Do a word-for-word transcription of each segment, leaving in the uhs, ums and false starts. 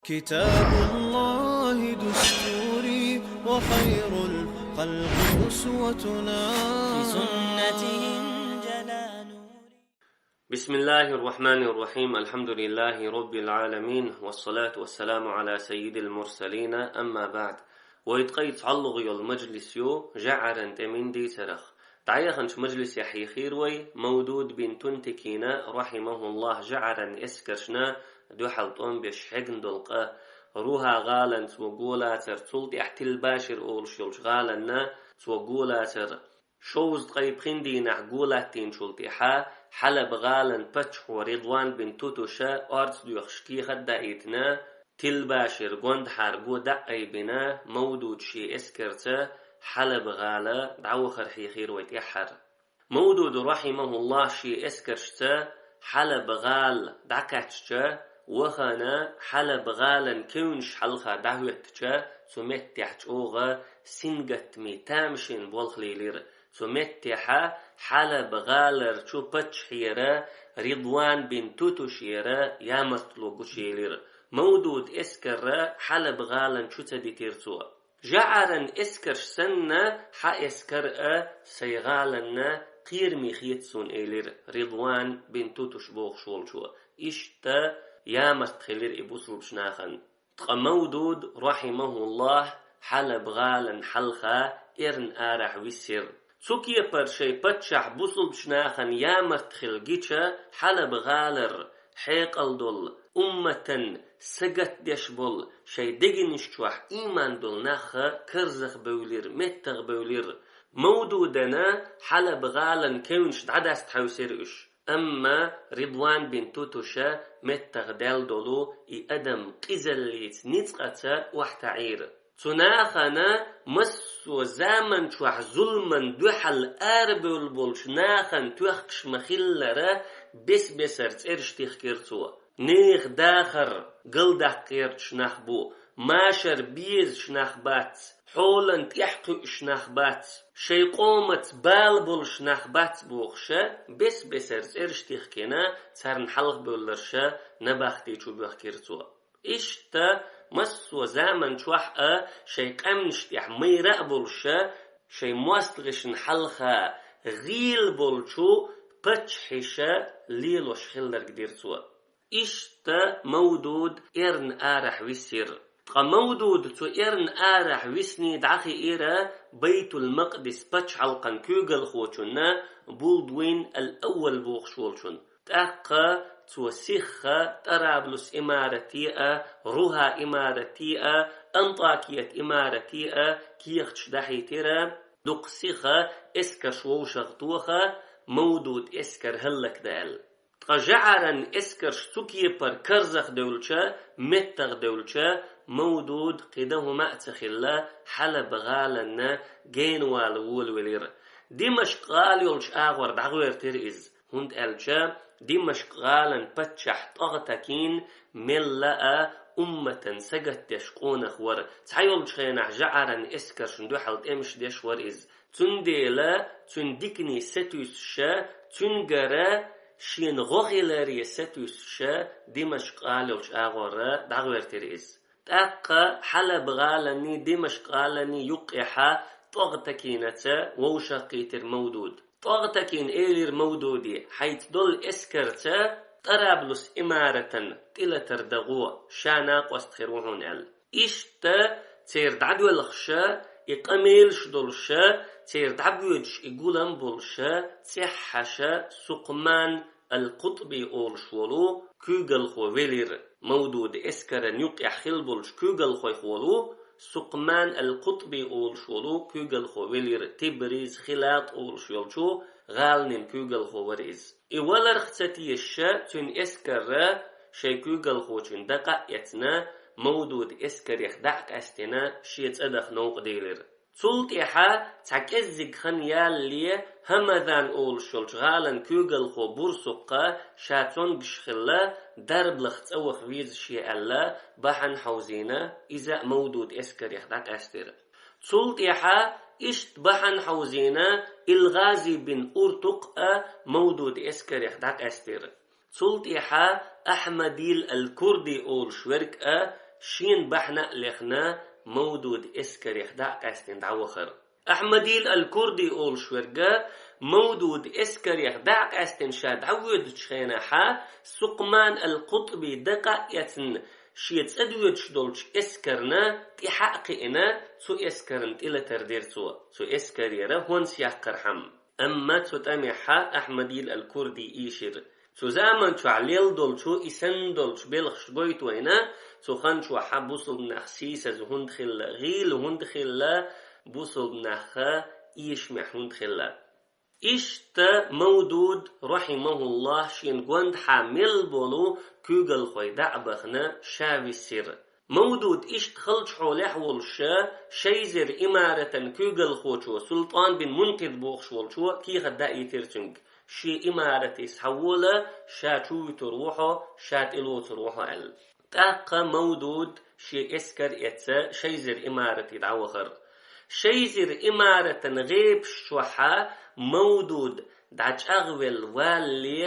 كتاب الله دستوري وخير الخلق أسوتنا. بسنته انجلى نوري. بسم الله الرحمن الرحيم. الحمد لله رب العالمين. والصلاة والسلام على سيد المرسلين. أما بعد. Вай ткъаь цхьаллугъа йола мажлис ю жаӀаран тӀеман дийцарах. ДӀаяханчу мажлисехь хьийхира вай Мавдуд бин Тунтикина, рахьимахуллахӀ, жаӀаран эскаршна дуьхьал тӀом беш хьегна долу къа. Руха гӀаланца цо го лацар, цул тӀаьхьа Тилбашир олуш йолчу гӀаланна цо го лацар. Шовзткъе пхи дийнахь го латтийначул тӀаьхьа Хьалаб гӀалан паччахьо Ридван бин Тутуша орца доьхуш кехат даийтина, Тилбашир гондахьара го дӀа а айбина, Мавдуд шен эскарца Хьалаб гӀала дӀавахар хьийхира вай тӀаьххьара. Мавдуд, рахьимахуллахӀ, шен эскаршца Хьалаб гӀала дӀакхаьчча, вахана Хьалаб гӀалан кевнаш хьалха дӀахӀоьттича, цу меттехь чӀогӀа сингаттаме тамашийна болх лелира. Цу меттехьа Хьалаб гӀаларчу паччахьера Ридван бин Тутушера ямартло гучуелира. Мавдуд эскарра Хьалаб гӀалан чу ца дитира цо. ЖаӀаран эскарш санна, хьан эскар а сайн гӀаланна кхераме хета суна, элира Ридван бин Тутуш бохуш волчо. Иштта ямарт хилира и бусулбачу нахана. Ткъа Мавдуд, рахьимахуллахӀ, Хьалаб гӀалан хьалха эрна арахь висира. Цу кепара шайн паччахь бусулбачу нахана ямарт хила гича, Хьалаб гӀалара хьекъал долу, умматан сагатдеш болу, шайн дегнаш чохь ийман долу нахха карзах бевлира, меттах бевлира. Мавдудана Хьалаб гӀалан кевнаш дӀадаста хьаьвсира уьш. Амма Ридван бин Тутуша меттах даьлла долу и адам къизаллица ницкъаца охьатаӀийра. Цу нахана массо а заман чохь зуламан дуьхьал арабевлла болчу нахана тоьхкаш ма-хиллара, бес-бесара цӀераш тихкира цо. Нехан дахар галдаккха гӀерташ нах бу, машар безаш нах бац, хьолан тӀехь кхуьуш нах бац, шайн къомаца бала болуш нах бац бохуша, бес-бесара цӀераш тихкина, царна хьалхабевлларша набахти чу боьхкира цо. Иштта массо а заман чохь а шайн къаьмнаш тӀехь майра а болуша, шайн мостагӀашна хьалха гӀийла болчу паччахьеша лелош хилларг дира цо. Иштта Мавдуд эрна арахь висира. Ткъа Мавдуд цу эрна арахь висний дӀахиира Байтул-Макъдис пачхьалкхан куьйгалхочунна, Булдвин ал-Аввал бохуш волчунна. ТӀаккха цо сихха ТӀараблус имарате а, Руха имарате а, Антакият имарате а кехаташ дахьийтира, дукха сиха эскарш вовшах тоха, Мавдуд эскар хӀаллакдан аьлла. Ткъа жаӀаран эскарш цу кепара карзах девлча, меттах девлча, Мавдуд кхин дан хӀума а ца хилла, Хьалаб гӀаланна генавала волавелира. Димашкъ гӀала йолчу агӀор дӀагӀоьртира иза, хӀунда аьлча Димашкъ гӀалан паччахь ТӀагӀатакин мелла а умматан сагатдеш къонах вара. Цхьайолчу хенахь жаӀаран эскаршна дуьхьал тӀемаш деш вара иза. Цундела цуьнан дикане сатуьйсуша, цуьнгара шена гӀо хиларе сатуьйсуша, Димашкъ гӀала йолчу агӀора дӀагӀоьртира иза. ТӀаккха Хьалаб гӀаланний, Димашкъ гӀаланний юккъехьа ТӀагӀатакинаца вовшахкхийтира Мавдуд. ТӀагӀатакин элира Мавдуде: «Хьайца долу эскарца ТӀараблус имаратан тӀелатар дан гӀо, ша накъост хир ву хьуна», — аьлла. Иштта церан дӀадоьлхуша, и къамелаш долуша, церан дӀабоьдуш и гулам болуша, цӀеххьаша Сукъман ал-Къутби олуш волу куьйгалхо велира. Мавдуд эскаран юккъехь хилла болчу куьйгалхойх волу Сукъман ал-Къутби олуш волу куьйгалхо велира, Тибриз, Хилат олуш йолчу гӀаланийн куьйгалхо вара иза. И валарх ца тешаша, цуьнан эскарра шайн куьйгалхочун дакъа а эцна, Мавдуд эскарех дӀа а къаьстина, шен цӀа даха новкъа дийлира. Цул тӀаьхьа цхьа кӀеззиг хан ялале, ХӀамазан олуш йолчу гӀалан куьйгалхо Бурсукха, ша цомгуш хилла, дарбалах цӀа ваха веза шен аьлла, бахьана хьовзийна, иза а Мавдуд эскарех дӀакъаьстира. Цул тӀаьхьа иштта бахьана хьовзийна Илгъази бин Уртукъ а Мавдуд эскарех дӀакъаьстира. Цул тӀаьхьа Ахьмадил ал-Курди олуш верг а шен бахьана а лехна Мавдуд эскарех дӀа а къаьстина дӀавахар. Ахьмадил аль-Курди олуш верг Мавдуд эскарех дӀа а къаьстина ша дӀавоьдучу хенахьа, Сукъман аль-Къутби дакъа а эцна, шен цӀа доьдуш долчу эскарна тӀаьхьа а кхиъна, цу эскарна тӀелатар дира цо. Цу эскарера хӀонс яккхархьама. Амма цу тӀамехьа Ахьмадил аль-Курди ийшира. Цу заман чохь лелла долчу и санна долчу белхаш гойту вайна, цу хан чохьа бусулба нах сийсаза хӀунда хилла, гӀийла хӀунда хилла, бусулба нах эшамехь хӀунда хилла. Иштта Мавдуд, рахьимахуллахь, шен гондахьа мел болу куьйгалхой дӀа а бахана, ша висира. Мавдуд иштта халчу хьолехь волуша, Шайзер имаратан куьйгалхочо, Султан бин Мункъид бохуш волчо, кехат даийтира цуьнга: «Шен имарате схьавола, ша чу вуьтур ву хьо, ша тӀелоцур ву хьо», — аьлла. ТӀаккха Мавдуд шен эскар эцца Шайзер имарате дӀавахар. Шайзер имаратан гӀепаш чохьа Мавдуд дӀачӀагӀвелла валале,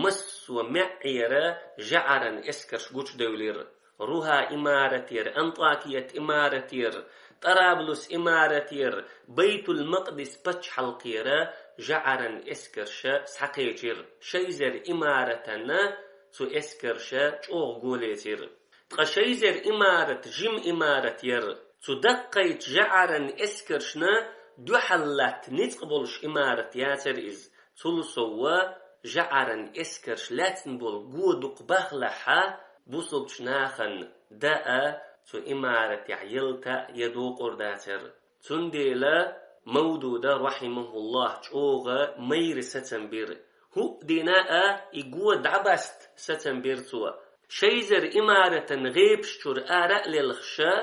массо а маьӀӀера жаӀаран эскарш гучудевлира. Руха имаратера, Антакият имаратера, Тараблус имаратера, Байтул-Макъдис пачхьалкхера жаӀаран эскарша схьакхечира. Шайзер имаратана цу эскарша чӀогӀа голецира. Ткъа Шайзер имарат жима имарат яра. Цу даккхайчу жаӀаран эскаршна дуьхьал латта ницкъ болуш имарат яцара иза. Цул сов, жаӀаран эскарш лаьцна болу го дукха бахлахьа, бусулбачу нахана даа цу имаратехь ялта а я докъур дацара. Цундела Мавдуда, рахьимахуллахь, чӀогӀа майра сацам бира. ХӀуъа дина а и го дӀабаста сацам бира цо. Шайзер имаратан гӀепаш чуьра ара а лелхаша,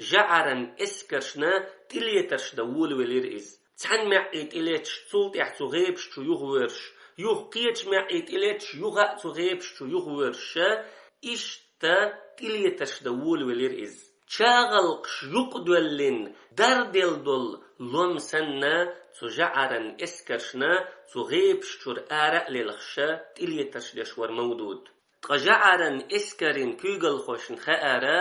жаӀаран эскаршна тӀелетарш дан волавелира иза. Цхьана маьӀӀе тӀелеташ, цул тӀаьхьа цу гӀепаш чу юхавоьрш, юха кхечу маьӀӀе тӀелеташ, юха а цу гӀепаш чу юхавоьрша, иштта тӀелетарш дан волавелира иза. ЧагӀалкхаш юкъадоьллина, дарделла долу лом санна, цу жаӀаран эскаршна цу гӀепаш чуьра ара а лелхаша, тӀелетарш деш вара Мавдуд. Ткъа жаӀаран эскарин куьйгалхошна хаьара,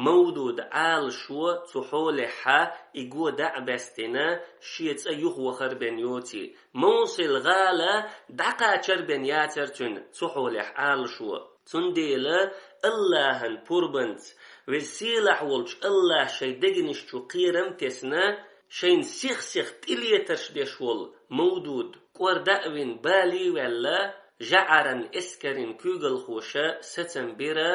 Мавдуда Ӏалашо цу хьолехьа и го дӀа а баьстина, шен цӀа юхавахар бен йоций, Мовсил-гӀала дӀакхачар бен яцара цуьнан цу хьолехь Ӏалашо. Цундела Аллахьан пурбанца, Веза-Сийлахь волчу Аллахь шайн дегнаш чу кхерам а тесна, шайна сих-сиха тӀелетарш деш волу Мавдуд кӀорда а вина, бале а ваьлла, жаӀаран эскарин куьйгалхоша сацам бира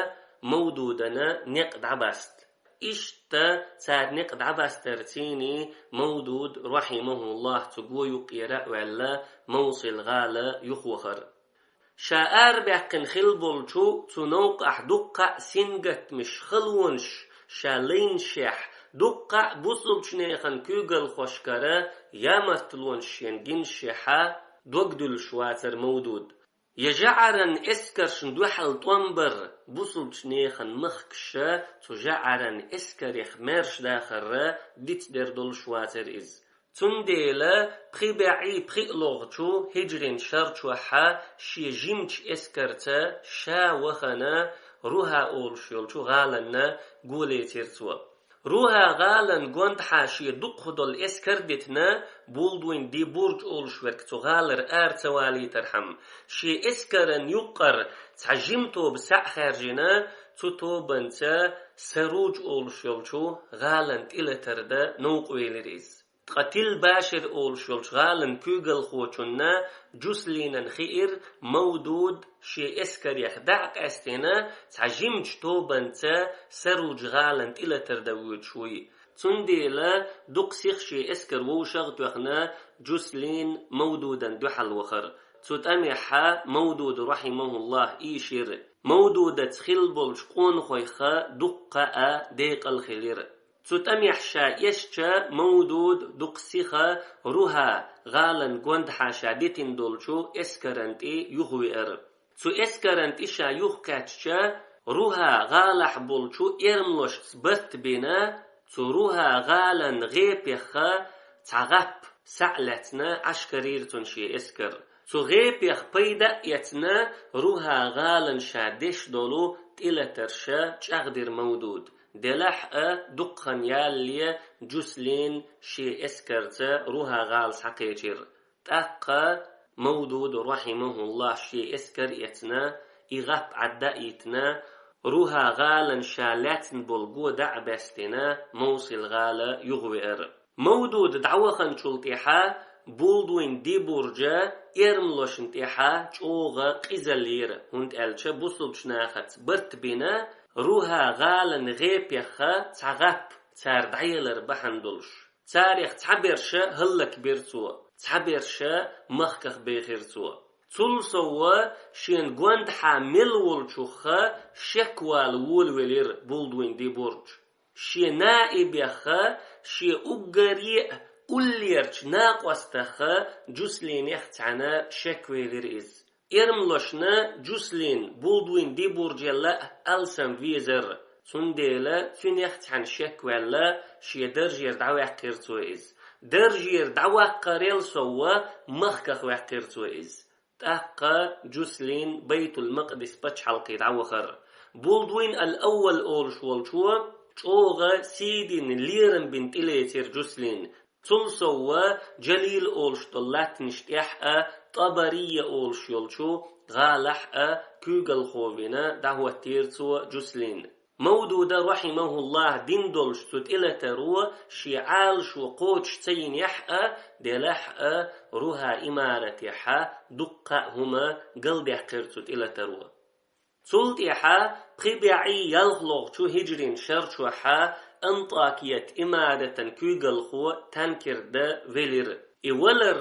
Мавдудана некъ дӀабаста. Иштта цара некъ дӀабастарций Мавдуд, рахьимахуллахь, цу го юккъера а ваьлла, Мовсил-гӀала юхавахара. Ша арабаьккхина хилла болчу цу новкъахь дуккха а сингаттамаш, халонаш ша лайнашехь, дуккха а бусулбачу нехан куьйгалхошкара ямартлонаш шена гинашехьа, дог дуьллуш вацара Мавдуд. Я жаӀаран эскаршна дуьхьал тӀом бар, бусулбачу нехан махкаша цу жаӀаран эскарех маьрша дахарра дицдер долуш вацара иза. Цундела пхи бӀе пхиъ лохучу хӀиджрин шарчохьа шен жимачу эскарца ша вахана Руха олуш йолчу гӀаланна голецира цо. Руха гӀалан гондахьа шен дукхахдолу эскар дитина, Булдуйн ди Бурж олуш верг цу гӀалара ара ца валийтархьама, шен эскаран юккъара цхьа жима тоба схьа а хаьржина, цу тобанца Саруж олуш йолчу гӀалан тӀелатар дан новкъа велира иза. Ткъа Тил-Башир олуш йолчу гӀалан куьйгалхочунна Жуслинан хиира Мавдуд шен эскарех дӀа а къаьстина, цхьа жимачу тобанца Саруж гӀалан тӀелатар дан воьдуш вуй. Цундела дукха сиха шен эскар вовшах а тоьхна, Жуслин Мавдудан дуьхьал вахара. Цу тӀамехьа Мавдуд, рахьимахуллахь, ийшира. Мавдудаца хилла болчу къонахойха дуккха а декъала хилира. Цу тӀамехь ша эшча, Мавдуд дукха сиха Руха гӀалан гондахьа ша дитина долчу эскаран тӀе юхавеара. Цу эскаран тӀе ша юхакхаьчча, Руха гӀалахь болчу эрмалошца барт бина, цу Руха гӀалан гӀепеха цхьа гӀап схьа а лаьцна, Ӏаш карийра цунна шен эскар. Цу гӀепех пайда а эцна, Руха гӀалан ша деш долу тӀелатарша чӀагӀдира Мавдуд. Делахь а дуккха хан ялале Джуслин шен эскарца Руха гӀала схьакхечира. ТӀаккха Мавдуд, рахьимахуллахӀ, шен эскар а эцна, и гӀап Ӏадда а йитна, Руха гӀалан ша лаьцна болу го дӀа а баьстина, Мовсил гӀала юхавеара. Мавдуд дӀаваханчул тӀаьхьа Булдуин Дибурджа эрмалошна тӀаьхьа чӀогӀа къизаллера, хӀунда аьлча бусулбачу нахаца барт бина, Руха гӀалан гӀепех цхьа гӀап цара дӀаелар бахьана долуш. Царех цхьаберш хӀаллакбира цо, цхьаберш махках бехира цо. Цул сов, шена гондахьа мел волчух шеквала волавелира Булдуин Дибурдж. Шен наибех, шен уггаре а уллерчу накъостех Джуслинех цхьаьна шеквелира иза. Эрмалошна Джуслин Булдуин Дибурджел а алсам везара, цундела цуьнех цхьаьна шекваьлла шен даржера дӀаваьккхира цо иза. Даржера дӀаваккхарел сов махках ваьккхира цо иза. ТӀаккха Джуслин Байтул-Макъдис пачхьалкхе дӀавахара. Булдуин ал-Аввал олуш волчо чӀогӀа сий дина, лерам бина тӀелецира Джуслин. Цул сов Джалил олуш долу латтанаш тӀехь а, ТӀабария олуш йолчу гӀалахь а куьйгалхо вина дӀахӀоттийра цо Джуслин. Мавдуда, рахьимахуллахӀ, дина долуш цу тӀелатаро шен Ӏалашо кхочуш ца йинехь а, делахь а, Руха имаратехь дуккха а хӀума галдаьккхира цу тӀелатаро. Цул тӀаьхьа пхи бӀе ялхалгӀачу хӀиджрин шарчохь Антакият имаратан куьйгалхо Танкерда велира. И валар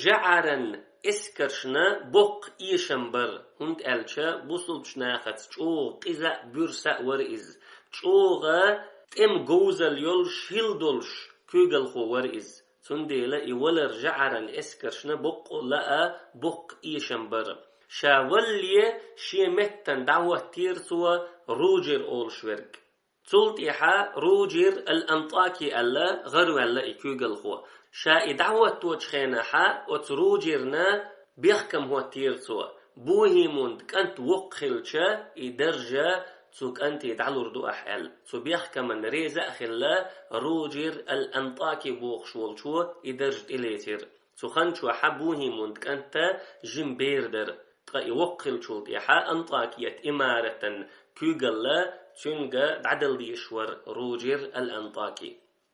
жӀаран эскаршна боккха эшам бара, хӀунда аьлча бусулбачу нахаца чӀогӀа къиза а, буьрса а вара иза. ЧӀогӀа тӀеман говзалла йолуш, хӀилла долуш куьйгалхо вара иза. Цундела и валар жӀаран эскаршна боккъалла а боккха эшам бара. Ша валале шен меттана дӀахӀоттийра цо Ружер олуш верг. Цул тӀаьхьа Ружер ал-Антаки аьлла гӀараваьлла и куьйгалхо. Ша и дӀахӀотточу хенахь оцу Ружерна бехкам хӀоттийра цо. Бухимунда кӀант воккха хилча, и даржа цу кӀанте дӀалур ду ахь аьлла. Цу бехкаман реза а хилла, Ружер ал-Антаки бохуш волчо и даржа тӀелецира. Цу хан чохь Бухимунда кӀант жима бер дара. Ткъа и воккха хилчул тӀаьхьа Антакият имаратан куьйгалла цуьнга дӀадала дезаш вара Ружер ал-Антаки.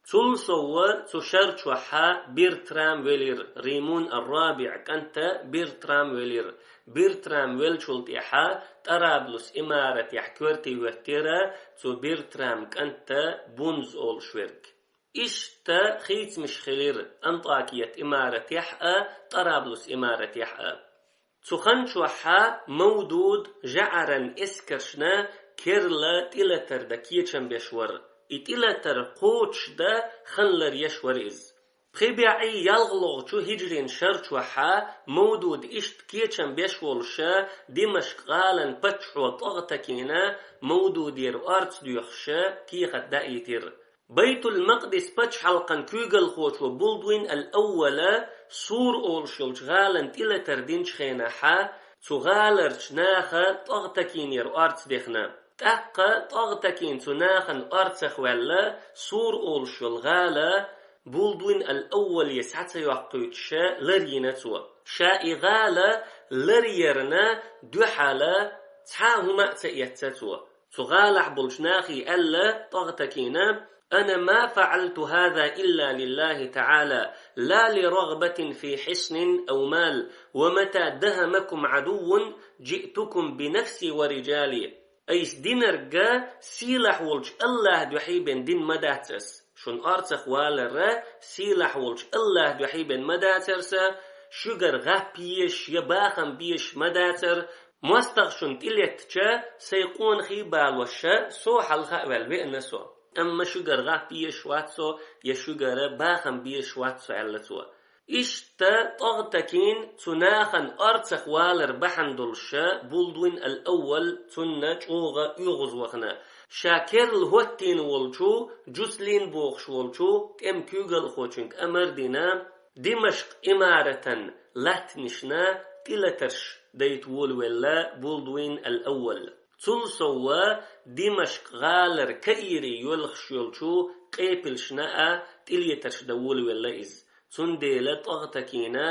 Цул сов цу шар чохь Бертрам велира, Римун ар-РабиӀ кӀант Бертрам велира. Бертрам велчул тӀаьхьа Тараблус имаратехь коьрте хӀоьттира цу Бертрам кӀант Бунз олуш верг. Иштта хийцамаш хилира Антакият имаратехь а, Тараблус имаратехь а. Цу хан чохь Мавдуд жӀаран эскаршна керла тӀелатар дан кечам беш вара. И тӀелатар кхочушдан хан ларъеш вара иза. Пхи бӀе ялхалгӀачу хӀиджрин шар чохь Мавдуд иштта кечам беш волуш, Димашкъ-гӀалан паччахьо ТӀагӀтакина Мавдудера орца доьхуш, кехат даийтира. Байтул-Макъдис пачхьалкхан куьйгалхочо Булдуин ал-Аввала Сур олуш йолчу гӀалан тӀелатар динчу хенахь, цу гӀаларчу наха ТӀагӀтакинера орца дехна. ТӀаккха ТӀагӀтакин цу нахана орцах ваьлла, Сур олуш йолу гӀала Булдуин ал-Аввале схьа ца йоккхуьйтуш ларйина цо. Ша и гӀала ларъярна дуьхьал цхьа а хӀума а ца эцна цо. Цу гӀалахь болчу нахе аьлла ТӀагӀтакина: «أنا ما فعلت هذا إلا لله تعالى، لا لرغبة في حصن أو مال، ومتى دهمكم عدو جئتكم بنفسي ورجالي». Айса динарг сийлахь волчу АллахӀан дуьхьа бен дина ма дац ас. Шуна орцах валар сийлахь волчу АллахӀан дуьхьа бен ма дацара сан, шуьгара гӀап езаш я бахам безаш ма дацара, мостагӀа шуна тӀелеттача, сайн къонахий балош со хьалха а ваьлла веана со. Амма шуьгара гӀап езаш вац со, я шуьгара бахам безаш вац со, аьлла цо. Иштта ТӀагӀтакин цу нахана орцах валар бахьана долуш Булдуин ал-Аввал цунна чӀогӀа оьгӀазвахана. Ша керла хӀоттийна волчу, Джуслин бохуш волчу тӀеман куьйгалхочуьнга амар а дина, Димашкъ имаратан латтанашна тӀелатарш дайта волавелла Булдуин ал-Аввал. Цул совгӀа Димашкъ гӀалара Каире йоьлхуш йолчу къепилшна а тӀелетарш дан волавелла иза. Цундела тӀогӀатакийна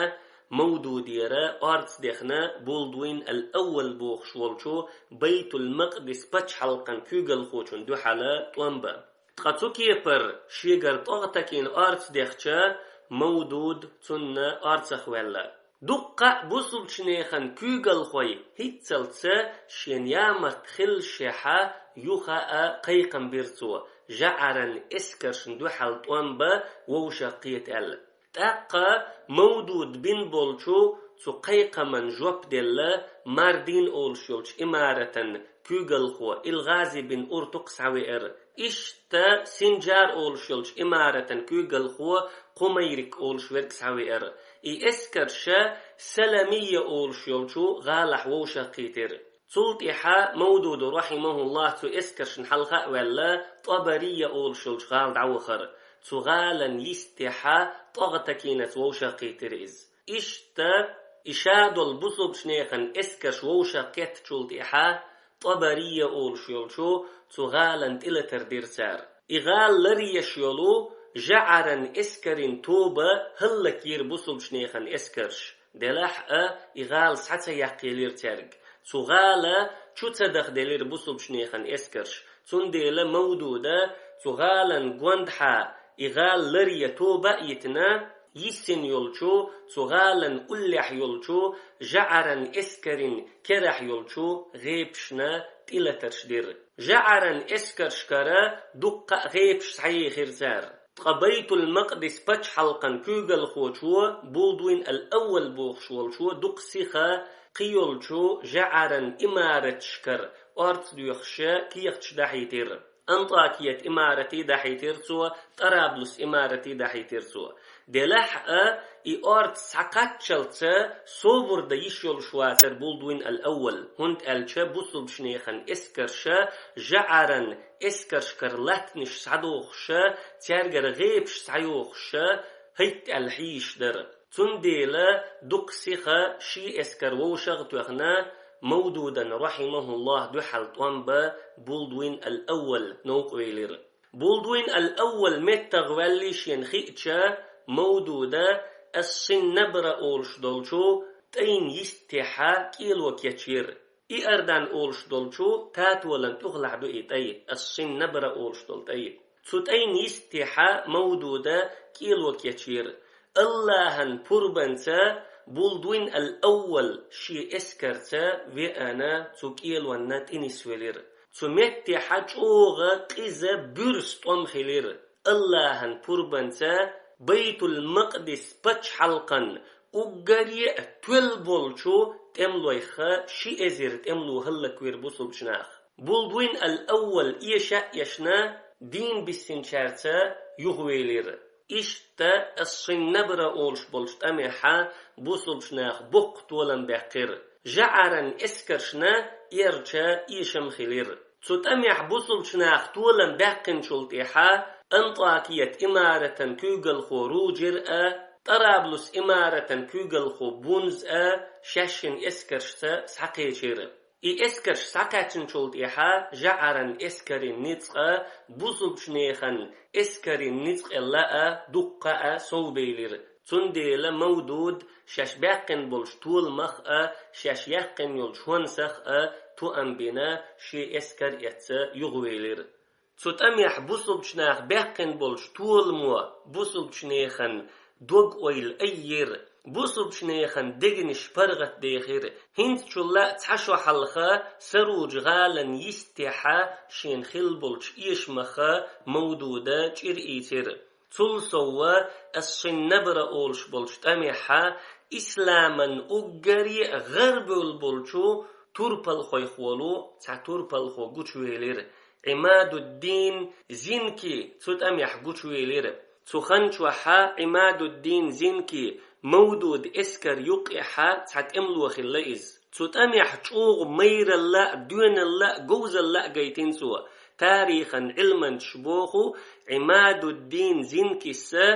Мавдудера орца дехна Булдвин ал-Аввал бохуш волчу Байтул-Макъдис пачхьалкхан куьйгалхочун дуьхьала тӀом бан. Ткъа цу кепара шегара тӀогӀатакийна орца дехча, Мавдуд цунна орцах ваьлла. Дуккха а бусулбчу нехан куьйгалхой хӀинццалц шен ямарт хиллашехьа юха а кхайкхам бира цо, жаӀаран эскаршна дуьхьал тӀом бан вовшах кхета аьлла. ТӀаккха Мавдуд бина болчу цу кхайкхаман жоп делла Мардин олуш йолчу имаратан куьйгалхо Илгъази бин Уртукъ схьавеара. Иштта Синжар олуш йолчу имаратан куьйгалхо Кхумайрик олуш верг схьавеара. И эскарша Саламия олуш йолчу гӀалахь вовшах кхийтира. Цул тӀаьхьа Мавдуда, рахьимахуллахӀ, цу эскаршна хьалха а ваьлла, ТӀабария олуш йолчу гӀала дӀавахара. Цу гӀалан йистехьа тӀогӀатакийнаца вовшах кхийтира иза. Иштта и шадолу бусулбчу нехан эскарш вовшах кхеттачул тӀаьхьа ТӀабария олуш йолчу цу гӀалан тӀелатар дира цара. И гӀала ларъеш йолу жаӀаран эскарин тоба хӀаллакйира бусулбчу нехан эскарш. Делахь а, и гӀала схьа ца яккхаелира цаьрга. Цу гӀала чу ца дахделира бусулбчу нехан эскарш. Цундела Мавдуда цу гӀалан гондахьа и гӀала ларъян тоба а йитина, йиссина йолчу цу гӀалан уллехь йолчу жаӀаран эскарин керахь йолчу гӀепашна тӀелатарш дира. ЖаӀаран эскаршкара дуккха а гӀепаш схьаехира цара. Ткъа Байтул-Макъдис пачхьалкхан куьйгалхочо, Булдвин ал-Аввал бохуш волчо, дукха сиха кхийолчу жаӀаран имараташкара орца доьхуш кехаташ дахьийтира. Антакият имарате дахьийтира цо, Тараблус имарате дахьийтира цо. Делахь а, и орца схьакхаччалца собар дан йиш йолуш вацара Булдвин ал-Аввал, хӀунда аьлча бусулбчу нехан эскарша жаӀаран эскаршкара латтанаш схьадохуша, цаьргара гӀепаш схьайохуша, хӀайтта аьлла хьийзаш дара. Цундела дукха сиха ши эскар вовшах а тоьхна, Мавдудан, рахьимахуллахӀ, дуьхьал тӀом бан Булдвин ал-Аввал новкъа велира. Булдвин ал-Аввал меттах ваьллий шена хиъча, Мавдуда Ас-Синнабра олуш долчу тӀайн йистехьа кӀело кечйира. Иордан олуш долчу татолан тӀехулахь ду и тӀай, Ас-Синнабра олуш долу тӀай. Цу тӀайн йистехьа Мавдуда кӀело кечйира. АллахӀан пурбанца Булдвин ал-Аввал шен эскарца веана цу кӀелонна тӀенисвелира. Цу меттехьа чӀогӀа къиза буьрса тӀом хилира. АллахӀан пурбанца Байтул-Макъдис пачхьалкхан уггаре а тоьлла болчу тӀемалойх ши эзар тӀемало хӀаллаквира бусулбчу наха. Булдвин ал-Аввал эша а эшна, дийна биссинчаьрца юхавелира. Иштта Ас-Синнабра олуш болчу тӀамехьа бусулбчу наха боккха толам баьккхира. ЖаӀаран эскаршна эрча эшам хилира. Цу тӀамехь бусулбчу наха толам баьккхинчул тӀаьхьа Антакият имаратан куьйгалхо Ружир а, Тараблус имаратан куьйгалхо Бунз а шаьшшин эскаршца схьакхечира. И эскарш схьакхаьчначул тӀаьхьа жаӀаран эскарин ницкъа бусулбчу нехан эскарин ницкъе лаа дуккха а совбелира. Цундела Мавдуд шаьш баьккхина болчу толамах а, шаьш яьккхина йолчу хӀонсах а тоам бина, шен эскар эцца юхавелира. Цу тӀамехь бусулбчу наха баьккхина болчу толамо бусулбчу нехан дог-ойла айира, бусулбчу нехан дегнаш паргӀатдехира. ХӀинцачул а цхьа шо хьалха Саруж-гӀалан йистехьа шена хилла болчу эшамах Мавдуда чӀир ийцира. Цул совгӀа Ас-Синнабра олуш болчу тӀамехьа исламан уггаре а гӀарабевлла болчу турпалхойх волу цхьа турпалхо гучувелира. Ӏимадуддин Зинки цу тӀамехь гучувелира. Цу хан чохьа Ӏимадуддин Зинки Мавдуд эскар юккъехьа цхьа тӀемало хилла иза. Цу тӀамехь чӀогӀа майралла а, доьналла а, говзалла а гайтина цо. Тарихан Ӏилманчаш боху, Ӏимадуддин Зинкиса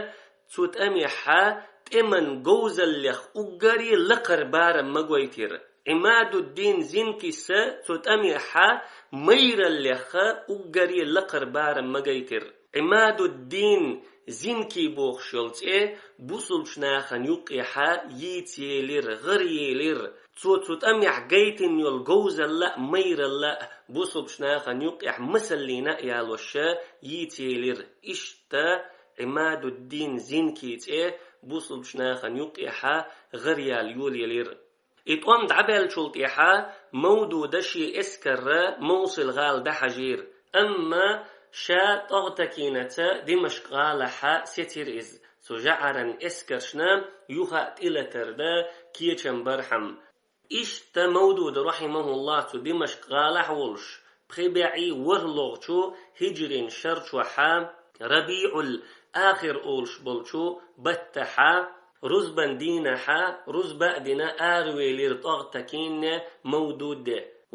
цу тӀамехьа тӀеман говзаллех уггаре лакхара барам ма гойтира. Ӏимадуддин Зинкис цу тӀамехьа майраллех уггаре лакхара барам магайтира. Ӏимадуддин Зинки бохуш йолу цӀе бусулбачу нахана юккъехьа йийца елира, гӀара елира. Цо цу тӀамехь гайтина йолу говзалла а, майралла а бусулбачу нахана юккъехь масаллина а ялош йийца елира. Иштта Ӏимадуддин Зинки цӀе бусулбачу нахана юккъехьа гӀара яла йолаелира. И тӀом дӀабаьллачул тӀаьхьа Мавдуда шен эскарра Мовсил гӀала дӀахьажийра, амма ша тӀагӀатакинаца Димашкъ гӀалахьа сецира иза. Цу жаӀаран эскаршна юха а тӀелатар дан кечам бархьама. Иштта Мавдуда, рахьимахуллахӀ, цу Димашкъ гӀалахь волуш, пхи бӀей ворхӀалгӀачу хӀиджрин шарчохьа, РабиӀул-Ахир олуш болчу баттахьа, рузбан дийнахьа, рузба а дина аравелира тӀагӀатакин Мавдуд.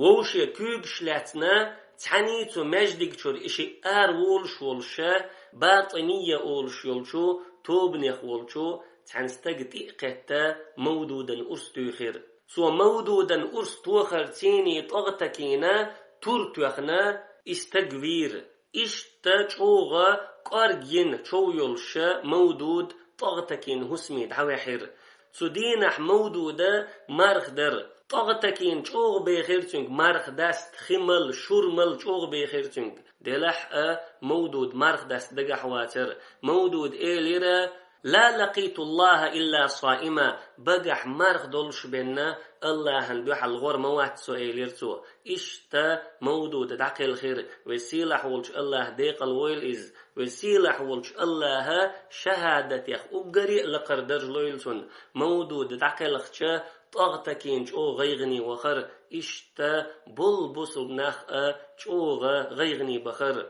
Вовше куьйгаш лаьцна, цхьаьний цу маьждиг чуьра и шиъ араволуш волуша, БатӀинийя олуш йолчу тобанех волчу цхьана стага тӀе а кхетта, Мавдудан урс туьйхира. Цо Мавдудан урс тохарций тӀагӀатакина тур тоьхна, и стаг вийра. Иштта чӀогӀа кӀоргйина чов йолуша Мавдуд тӀагӀатакин хӀусаме дӀаваьхьира. Цу дийнахь Мавдуда марха дара. ТӀагӀатакин чӀогӀа бехира цуьнга марха даста, хи мала, шура мала чӀогӀа бехира цуьнга. Делахь а Мавдуд марха даста дагахь вацара. Мавдуда элира: «Ла лакъиту Аллаха илла саима», багахь марха долуш бен АллахӀан дуьхьал гӀор ма вац со, элира цо. Иштта Мавдуда дӀакхелхира, веза сийлахь волчу АллахӀа декъала войла иза, веза сийлахь волчу АллахӀа шахӀадатех уггаре а лакхара даржа лойла цунна. Мавдуда дӀакхелхча, тӀагӀатакин чӀогӀа гӀайгӀане вахара, иштта болу бусулба нах а чӀогӀа гӀайгӀане бахара.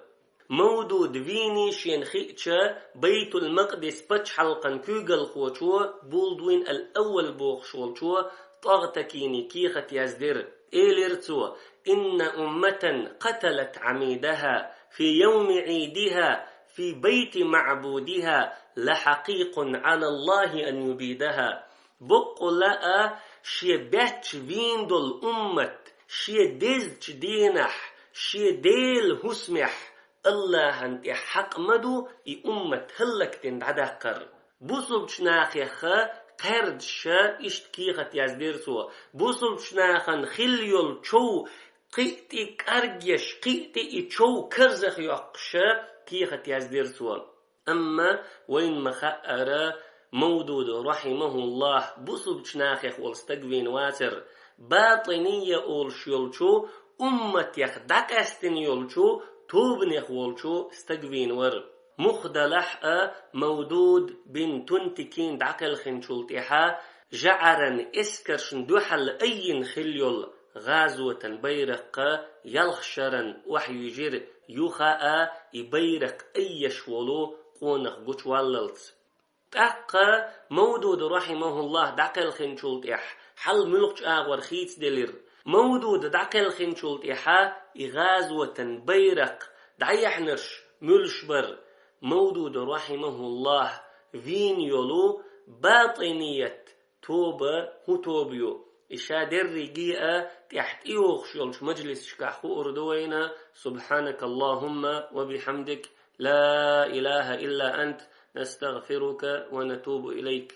Мавдуд вийний шена хиъча, Байтул-Макъдис пачхьалкхан куьйгалхочо, Булдуин ал-Аввал бохуш волчо, тӀагӀатакиний кехат яздира. Элира цо: «Инна умматан къаталат Ӏамидаха фи йовми Ӏийдиха фи байти маӀбудиха лахьакъикъун Ӏала Аллахи ан юбидаха». Баккъалла а шен баьчча вийна долу уммат шен дезачу дийнахь, шен Делан хӀусамехь АллахӀан тӀе хьакъ ма ду и уммат хӀаллакдина дӀадаккхар. Бусулбачу нахеха кхаьрдаш иштта кехат яздира цо. Бусулбачу нахана хилла йолу чов кхиъ тӀе кӀаргъеш, кхиъ тӀе и чов карзах йоккхуша кехат яздира цо. Амма вайна ма-хаъара, Мавдуд, рахьимахуллахӀ, бусулбачу нахех волу стаг вийна вацара, БатӀинийя олуш йолчу умматех дӀакъаьстина йолчу тобанех волчу стаг вийна вара. Муха делахь а, Мавдуд бин Тунтикин дӀакхелхинчул тӀаьхьа, жаӀаран эскаршна дуьхьал айина хилла йолу гӀазотан байракх ялх шарна охьаюьйжира, юха а и байракх айъеш волу къонах гучуваллалц. ТӀаккха Мавдуд, рахьимахуллахӀ, дӀакхелхинчул тӀаьхьа хьал муьлхачу агӀор хийцаделира. Мавдуд дӀакхелхинчул тӀаьхьа и гӀазотан байракх дӀаяьхьнарш муьлш бара? Мавдуд, рахьимахуллахӀ, вийна йолу батӀиният тоба хӀун тоба ю? И ша дерриге а тӀехь тӀейогӀуш йолчу мажлисашкахь хуур ду вайна. سبحانك اللهم وبحمدك، لا إله إلا أنت، نستغفرك ونتوب إليك.